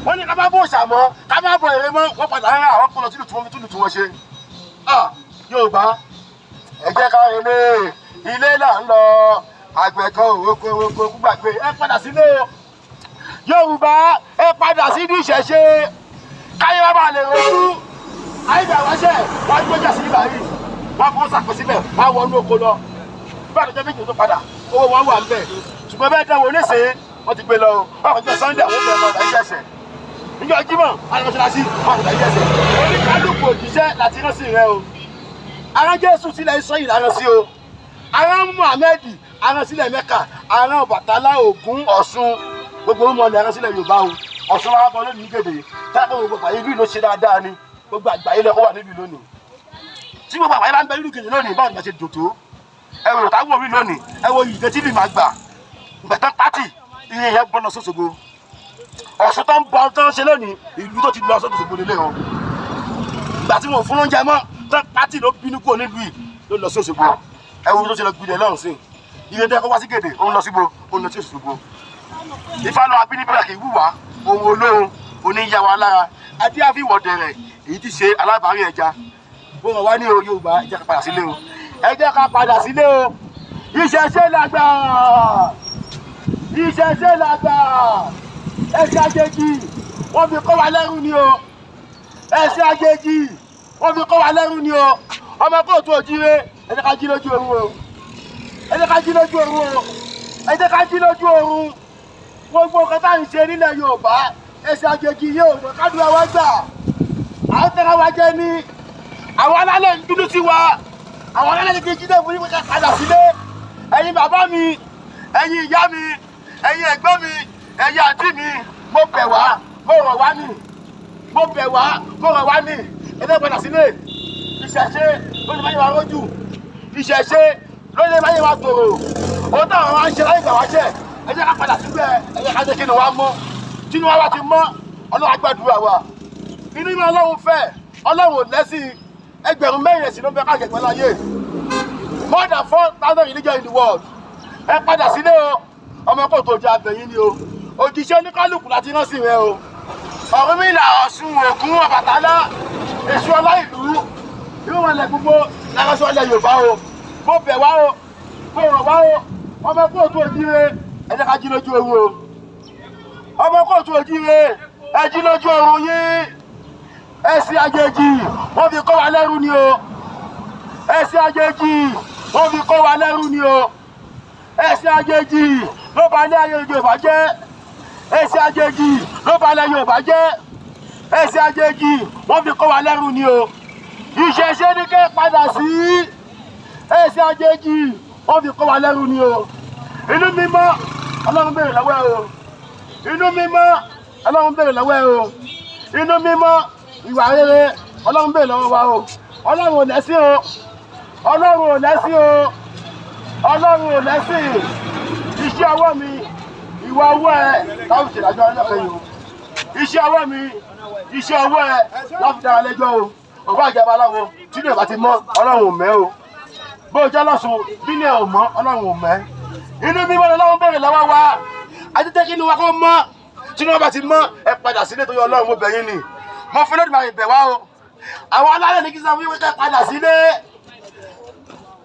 Wọ́n ní ká má bọ̀ òòṣà mọ́, ká má bọ ère mọ́. Wọ́n padà rárá, àwọn kó lọ sílùú tí wọ́n fi túlù tí wọ́n ṣe. Ah, Yorùbá, ẹ jẹ́ ká relé. Ilé là ń lọ. Àgbẹ̀ kan òroko oko gbàgbé. Ẹ padà sílé o. Yorùbá, ẹ padà sí ní ìṣẹ̀ṣe, káyé wá bá lè rojú àyíká wáṣẹ. Wọ́n gbọ́jà sí ibà yìí, wọ́n fọwọ́ sàkó síbẹ̀, wọ́n wọnú oko lọ. Bí àtọ́jọ́ méjì tó padà, owó wọn wà ń bẹ̀. Ṣùgbọ́n bẹ́ẹ̀ dánwò nísìnyí, wọ́n ti gbé lọ o. Wọ́n kọjá Sunday, àwọn ọmọ ọ̀dà ìṣẹ̀ṣẹ̀ níjọ́ Jímọ̀, àwọn mọ́ṣáláṣí wọn àti ìṣẹ̀ṣẹ̀. Oníkálukú òjíṣẹ́ láti rán sí rẹ o. Arán Jésù sílẹ̀ Ísírẹ́lì lárán sí o, arán Muhammed arán sílẹ̀ Mẹ́kà, arán Ọbàtálá, Ògún, Ọ̀ṣun, gbogbo ọmọ ilẹ̀ arán sílẹ̀ Yorùbá o. Ọ̀ṣun wa bọ́ lónìí gèdè táwọn gbogbo àgbáyé ìlú ló ṣe dáadáa ni. Gbogbo àgbáyé lẹ́kọ́ wà níbi lónìí. Tí gbogbo àgbáyé bá ń bẹ nínú gèdè lónìí, báwo ni wọ́n ṣe dòtó? Ẹ wò táwọn orí lónìí, ẹ wo ìdè tí lè máa gbà ìgbà tán pátì iye yẹn bọ́ lọ sóṣogbo. Ọ̀ṣun tó ń bọ tó ń ṣe lónìí, ìlú tó ti lọ sóṣogbo lélẹ̀ o. Ìgbà tí wọn ò fún lóúnjẹ mọ́ tán, pátì ló bínú kúrò nílùú yìí, ló lọ sóṣogbo. Ẹ wo tó ṣe lọ gbilẹ̀ lọ́hùn sí iye tẹ́ kó wá sí gèdè, ó ń lọ síbo, ó ń lọ sí Òṣogbo. Ifá lọ abínibí kì í wùwá ohun olóhùn oníyàwó alára adé àfìwọ̀dẹ̀ rẹ̀, èyí ti ṣe alábàárìn ẹja. Bó wọn wá ní o. Yorùbá, ẹ jẹ́ ká padà sílé o, ẹ jẹ́ ká padà sílé o. Ìṣẹ̀ṣe làgbà, ìṣẹ̀ṣe làgbà. Ẹ̀sìn àjèjì wọ́n fi kọ́ wa lẹ́rú ni o. Ẹ̀sìn àjèjì wọ́n fi kọ́ wa lẹ́rú ni o. Ọmọ kóòtù òjíire, ẹ jẹ́ ká jí lójú oorun o, ẹ jẹ́ ká jí lójú oorun o, ẹ jẹ́ ká jí lójú oorun. Gbogbo nǹkan tá à ń ṣe nílẹ̀ Yorùbá, ẹ̀sìn àjèjì yóò jọ kádùá wa gbà. À ń tẹ́ra wa jẹ ní àwọn alálẹ̀ ń bínú sí wa. Àwọn alálẹ̀ kejì jíde fún yín pé ká padà sílé. Ẹ̀yin bàbá mi, ẹ̀yin ìyá mi, ẹ̀yin ẹ̀gbọ́n mi, ẹ̀yin àǹtí mi, mo bẹ̀ wá, mo rọ̀ wá ní, mo bẹ̀ wá, mo rọ̀ wá ní, ẹ fẹ́ padà sílé. Ìṣẹ̀ṣe ló ní báyìí wá rójú, ìṣẹ̀ṣe ló ní báyìí wá tòrò. Ohun táwọn wá ń ṣe láyé ìgbà wá ṣẹ̀, ẹ jẹ́ ká padà síbẹ̀. Ẹ jẹ́ ká jẹ́ kí ni wàá mọ́. Tí ni wàá wá ti mọ́, Ọlọ́run á gbàdúrà wa. Inú ìmọ̀ Ọlọ́run fẹ́. Ọlọ́run ò lẹ́sìn. 4000 ẹ̀sìn ló ń bẹ káàkiri pẹ̀lú ayé, more than 4,000 religion in the world. Ẹ padà sílé o. Ọmọ kò tó jẹ abẹ̀yìn ni o. Òjíṣẹ́ oníkálukú láti rán sí rẹ o. Ọ̀rúnmìlà, Ọ̀ṣun, Ògún, Ọbàtálá, Èṣù ọlá ìlú, irú wọn lẹ gbogbo láránṣọ ilẹ̀ Yorùbá o. Mo bẹ̀ wá o, mo rọ̀ wá o. Ọmọ kóòtù òjíire, ẹ jẹ́ ká jí lójú oorun o. Ọmọ kóòtù òjíire, ẹ jí lójú oorun yín. Ẹ̀sìn àjèjì wọ́n fi kọ́ wa lẹ́rú ni o. Ẹ̀sìn àjèjì wọ́n fi kọ́ wa lẹ́rú ni o. Ẹ̀sìn àjèjì ló bà ilé ayé Yorùbá jẹ́. Ẹ̀sìn àjèjì ló bà ilẹ̀ Yorùbá jẹ́. Ẹ̀sìn àjèjì wọ́n fi kọ́ wa lẹ́rú ni o. Ìṣẹ̀ṣe ní kẹ́ padà sí. Ẹ̀sìn àjèjì wọ́n fi kọ́ wa lẹ́rú ni o. Inú mímọ́, Ọlọ́run béèrè lọ́wọ́ ẹ o. Inú mímọ́, Ọlọ́run béèrè lọ́wọ́ ẹ o. Inú mímọ́, ìwà rere, Ọlọ́run béèrè lọ́wọ́ wa o. Ọlọ́run ò lẹ́sìn o. Ọlọ́run ò lẹ́sìn o. Ọlọ́run ò lẹ́sìn. Iṣẹ́ ọwọ́ mi, ìwà ọwọ́ ẹ láti ṣèdájọ́ ọlọ́kẹ́ yìí o. Iṣẹ́ ọwọ́ mi, iṣẹ́ ọwọ́ ẹ láti dára lẹ́jọ́ o. Òbá ìjọba aláwo tí ní ìbá ti mọ́, Ọlọ́run ò mẹ́ o. Bó o jẹ́ lọ́sùn bí ní ẹ̀ ò mọ́, Ọlọ́run ò mẹ́. Inú mímọ́ lọ́wọ́ béèrè lọ́wọ́ wa. Àtẹ́tẹ́ kí inú wa kó mọ́. Tí inú wa bá ti mọ́, ẹ padà sílé tó yọ. Ọlọ́run, mo bẹ̀ yín ni. Mo fi lódì máa bẹ̀ wá o. Àwọn alálẹ̀ ní kí sọ fún yín pé padà sílé.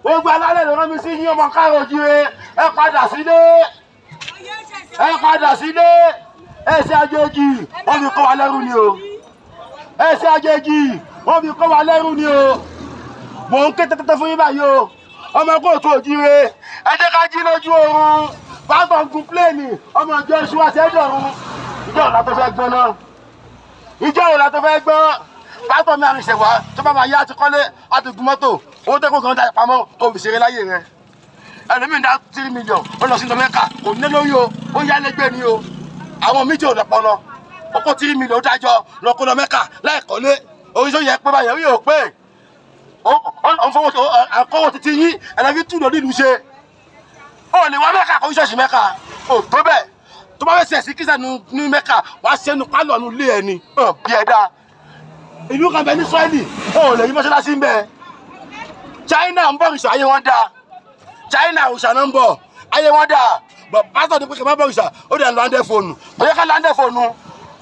Gbogbo alálẹ̀ ló rán mi sí yín. Ọmọ káàrọ̀ òjíire, ẹ padà sílé, ẹ padà sílé. Ẹ̀sìn àjèjì wọ́n fi kọ́ wa lẹ́rú ni o. Ẹ̀sìn àjèjì wọ́n fi kọ́ wa lẹ́rú ni o. Mò ń ké tẹ́tẹ́tẹ́ fún yín báyìí o. Ọmọ kóòtù òjíire, ẹ jẹ́ ká jí lójú oorun. Pásítọ̀ gun plane, ọmọ ìjọ iṣu àti ẹ̀dọ̀run. Ìjọ òun la tó fẹ́ gbọ́n náà? Ìjọ òun la tó fẹ́ gbọ́n? Pásítọ̀ mi àrùn ìṣẹ̀wá tó bá máa yá àti kọ́lé àti gun mọ́tò, owó tẹ́kọ̀ọ́ kan dá pamọ́ kó fi ṣeré láyé rẹ̀. Ẹlòmíín dá 3 million, ó lọ sí Mẹ́kà, kò ní lórí o, ó yá lẹ́gbẹ̀ẹ́ ni o. Àwọn méjì ò lọ́pọlọ. Ó kó 3 million, ó dájọ́ lọ kó lọ Mẹ́kà láì kọ́lé. Oríṣiríṣi yẹ pé báyẹn yóò pé ó ń fọwọ́ àkọ́wọ́ títí yín ẹ̀lẹ́fí tún lórí ìlú ṣe. Ó lè wá Mẹ́kà kó ṣọ́ọ̀ṣì Mẹ́kà ó tó bẹ́ẹ̀. Tó bá fẹ́ ṣe ẹ̀sìn kíṣà ní Mẹ́kà, wàá ṣẹ́nu pálọ̀ nu ilé ẹni bí ẹ dáa. Ìlú kan bẹ ní Ísírẹ́lì, ó lè rí mọ́ṣáláṣí ń bẹ. China ń bọ̀ òrìṣà, ayé wọn dáa. China, òrìṣà náà ń bọ̀, ayé wọn dáa. Bọ̀ pásítọ̀ ní pé kí n má bọ̀ òrìṣà, ó dẹ̀ ń lo android phone. Bóyá ká lo android phone.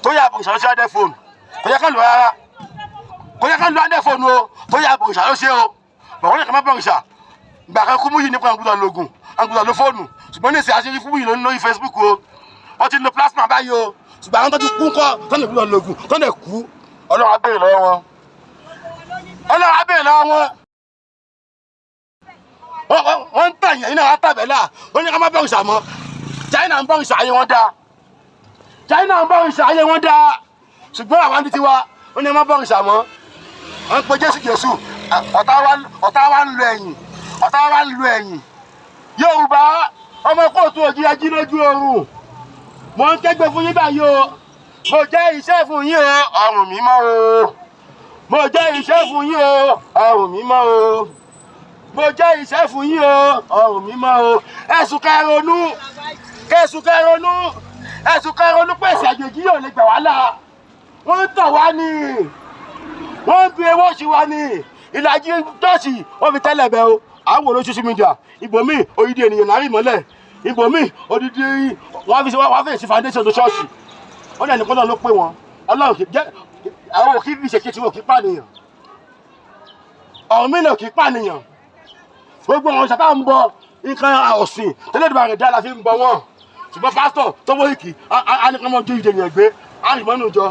Tó yà àbòrìṣà ló ṣe android phone. Kò yẹ ká lò rárá, kò yẹ ká lo android phone o. Tó yà àbòrìṣà ló ṣe o. Bọ̀ wọ́n yẹ ká má bọ̀rìṣà. Gbà kan kú múyì nípa àgùdà lògùn, àgùdà ló fóònù. Ṣùgbọ́n ní ìsìn àṣírí fún múyì lórí Facebook o. Wọ́n ti lo plasma báyìí o. Ṣùgbọ́n àwọn tó ti kú ńkọ́? Tó lè gbúdọ̀ lògùn, tó lè kú, Ọlọ́run á béèrè lọ́wọ́ wọn. Ọlọ́run á béèrè lọ́wọ́ wọn. Wọ́n ń tàn yẹn iná àtàbẹ̀là. Wọ́n ní ká má bọ̀rìṣà mọ́. China ń bọ̀rìṣà, ayé wọn dáa. China ń bọ̀rìṣà, ayé wọn dáa. Ṣùgbọ́n àwa ní tiwa, wọ́n ní ká má bọ̀rìṣà mọ́. Wọ́n ń pe Jésù Jésù. Ọ̀tá wa ń lo ẹ̀yìn, ọ̀tá wa ń lo ẹ̀yìn. Yorùbá, ọmọ kóòtù òjì, ají lójú oorun. Mo ń kẹ́gbẹ́ fún yín báyìí o. Mo jẹ́ iṣẹ́ fún yín o, ọrùn mi mọ́ o. Mo jẹ́ iṣẹ́ fún yín o, ọrùn mi mọ́ o. Mo jẹ́ iṣẹ́ fún yín o, ọrùn mi mọ́ o. Ẹ̀sùn kẹrònú, kẹsùn kẹrònú, ẹ̀sùn kẹrònú. Pèsè àjèjì yóò lè gbà wá là. Wọ́n ń tàn wá ní, wọ́n ń fi ewé òsì wá ní ìlàjì tọ́ọ̀sì. Wọ́n fi tẹ́lẹ̀ bẹ́ o. Àwọn olóṣù social media ibòmíì, odidi ènìyàn lárí mọ́lẹ̀ ibòmíì, odidi wọ́n fi ṣe foundation tó ṣọ́ọ̀ṣì. Wọ́n dẹ̀ ní kọ́lọ́ ló pé wọn. Ọlọ́run kì í jẹ́ àwọn òkì fi ṣèṣe tí wọn kì í pànìyàn. Ọ̀run mi náà kì í pànìyàn. Gbogbo àwọn ṣàtà ń bọ nǹkan ọ̀sìn tẹ́lẹ̀ ìdìbò rẹ̀ dá la fi ń bọ wọn. Ṣùgbọ́n pásítọ̀ tọwọ́ ìkì á ní kí wọ́n jó ìdènìyàn gbé àrìmọ́nù jọ.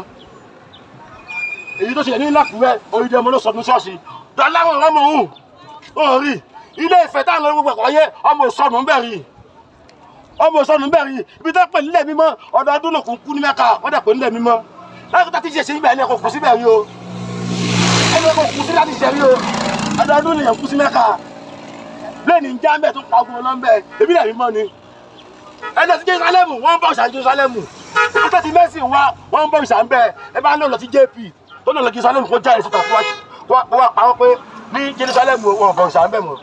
Èyí tó ṣẹlẹ̀ ní Lákùrẹ́, odidi ọmọ ló sọ ní ṣọ́ọ̀ṣì dọ́láwọ̀ ọmọ òun ò rí. Ilé Ìfẹ́ táwọn lórí gbogbo ẹ̀kọ́ ayé, ọmọ òsọnù ń bẹ̀ rí, ọmọ òsọnù ń bẹ̀ rí. Ibi tó pè nílẹ̀ mímọ́, ọdọọdún lòkùn kú ní Mẹ́ka. Wọ́n dẹ̀ pè nílẹ̀ mímọ́ láti tó ti ṣe síbẹ̀. Ẹni kò kú síbẹ̀ rí o. Ẹni kò kú sí láti ṣe rí o. Ọdọọdún lèyàn kú sí Mẹ́ka. Lẹ́ni ń já ń bẹ̀ tó pa ogun ọlọ́mbẹ̀ ebi lẹ̀ mímọ́ ni. Ẹni sí Jerusalem, wọ́n ń bọ̀ ṣà Jerusalem. Ibi tó ti mẹ́sìn wá, wọ́n ń bọ̀ ṣà ń bẹ̀. Ẹ bá náà lọ sí JP tó náà lọ Jerusalem, kó jáde síta kó wá pa wọ́n pé ní Jerusalem wọn bọ̀ ṣà ń bẹ̀ mọ́.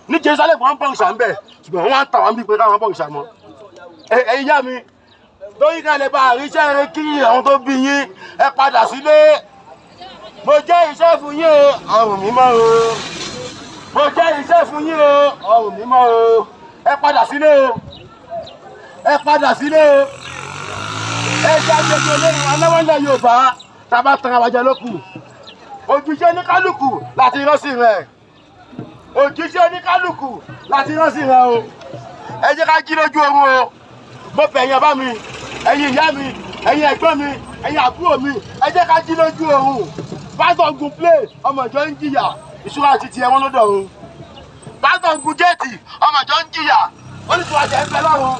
Ní Jerusalem wọ́n ń bọ̀ ṣà ń bẹ̀, ṣùgbọ́n wọ́n á tà wọ́n bí pé káwọn bọ̀ ṣà mọ́. Ẹ̀yin yá mi lóyún ká lè bá àríṣẹ́ rẹ kí àwọn tó bí yín, ẹ padà sílé. Mo jẹ́ iṣẹ́ fún yín o, ọrùn mi mọ́ o. Mo jẹ́ iṣẹ́ fún yín o, ọrùn mi mọ́ o. Ẹ padà sílé o, ẹ padà sílé o. Ẹ ṣe àjẹjẹ olóyún aláwọ̀lẹ̀ Yorùbá. Tá a bá tan àwọn jẹ lókù, òjíṣẹ́ oníkálukú láti rán sí rẹ̀. Òjíṣẹ́ oníkálukú láti rán sí rẹ̀ o. Ẹ jẹ́ ká jí lójú oorun o. Mo bẹ̀ yín, bàbá mi, ẹ̀yin ìyá mi, ẹ̀yin ẹ̀gbọ́n mi, ẹ̀yin àbúrò mi, ẹ jẹ́ ká jí lójú oorun. Pásítọ̀ gun plane, ọmọ ìjọ ń jìyà. Ìṣúra àti tiẹ̀ wọn lọ́dọ̀ òun. Pásítọ̀ gun jet, ọmọ ìjọ ń jìyà. Oníṣòwò àti ẹ̀fẹ́ lọ́run.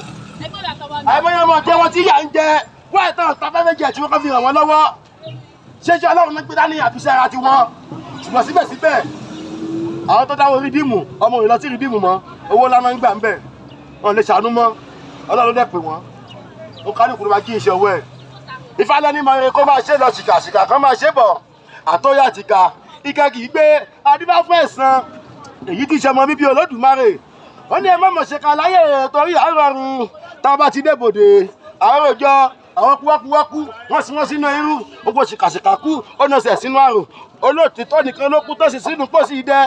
Àìmọye ọmọ jẹ́ wọn tí ìyà ń jẹ wọ́n. Ẹ̀tàn tafẹ́fẹ́ jẹ̀ tí wọ́n kàn fi ràn wọ́n lọ́wọ́. Ṣéṣe Ọlọ́run ló gbé dání àfiṣẹ́ ara tiwọn? Ṣùgbọ́n síbẹ̀síbẹ̀, àwọn tó dáwọ́ Redeem, ọmọ òyìnbó sí Redeem mọ́, owó ńlá máa ń gbà ń bẹ̀. Wọn lè ṣàánú mọ́. Ọlọ́run dẹ̀ pè wọ́n. Ó kálukú ló máa kí iṣẹ́ owó ẹ̀. Ìfalẹ́ni mọ eré kó máa ṣe lọ ṣìkàṣìkà kan máa ṣe bọ̀ àtọ́yà àtìkà ìkà kì í gbé adíbá fún ẹ̀san. Èyí tí ìṣe ọmọ bíbí Olódùmarè ó ní ẹ má mọ̀ ṣe ká láyé torí àárọ̀rùn. Tá a bá ti débòde àárọ̀jọ, àwọn kúwákúwákú wọ́n sì wọ́n sínú irú. Gbogbo ṣìkàṣìkà kú, ó nà ṣẹ̀ sínú àrùn. Olóòtítọ́ nìkan ló kú tó sì sínú pósí idẹ.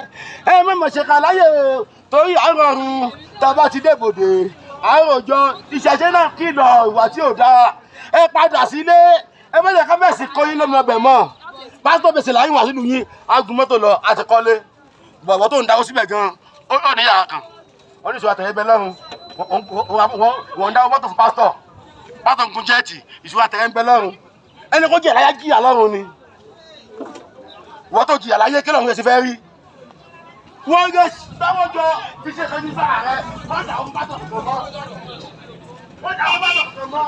Ẹ má mọ̀ ṣe ká láyé torí àárọ̀rùn. Tá a bá ti débòde àárọ̀jọ, ìṣẹ̀ṣe náà kìlọ̀ ìwà tí ò dáa. Ẹ padà sílé. Ẹ má jẹ́ ká bẹ́ẹ̀ sì kọ́ yín lọ́mọ ọbẹ̀ mọ́. Pásítọ̀ bẹ̀sẹ̀ láyé wà sínú yín, agun mọ́tò lọ àti kọ́lé. Bọ̀bọ̀ tó ń dáwọ́ síbẹ̀ gan-an, ó ní yàrá kan. Oníṣòwò àtẹ̀yẹ bẹ lọ́rùn. Wọ́n ń dáwọ́ mọ́tò fún pásítọ̀. Pásítọ̀ ń gun jet, ìṣòwò àtẹ̀yẹ ń bẹ lọ́rùn. Ẹni kó jìyà láyé, jìyà lọ́rùn ni. Wọ́n tó jìyà láyé, kí lọ́run ẹ̀ ṣe fẹ́ rí? Wọ́n gé dáwọ́ jọ fi ṣe kan ní sára rẹ̀. Wọ́n dà wọ́n pásítọ̀ kọ̀ọ̀kan mọ́. Wọ́n dà wọ́n pásítọ̀ kọ̀ọ̀kan mọ́.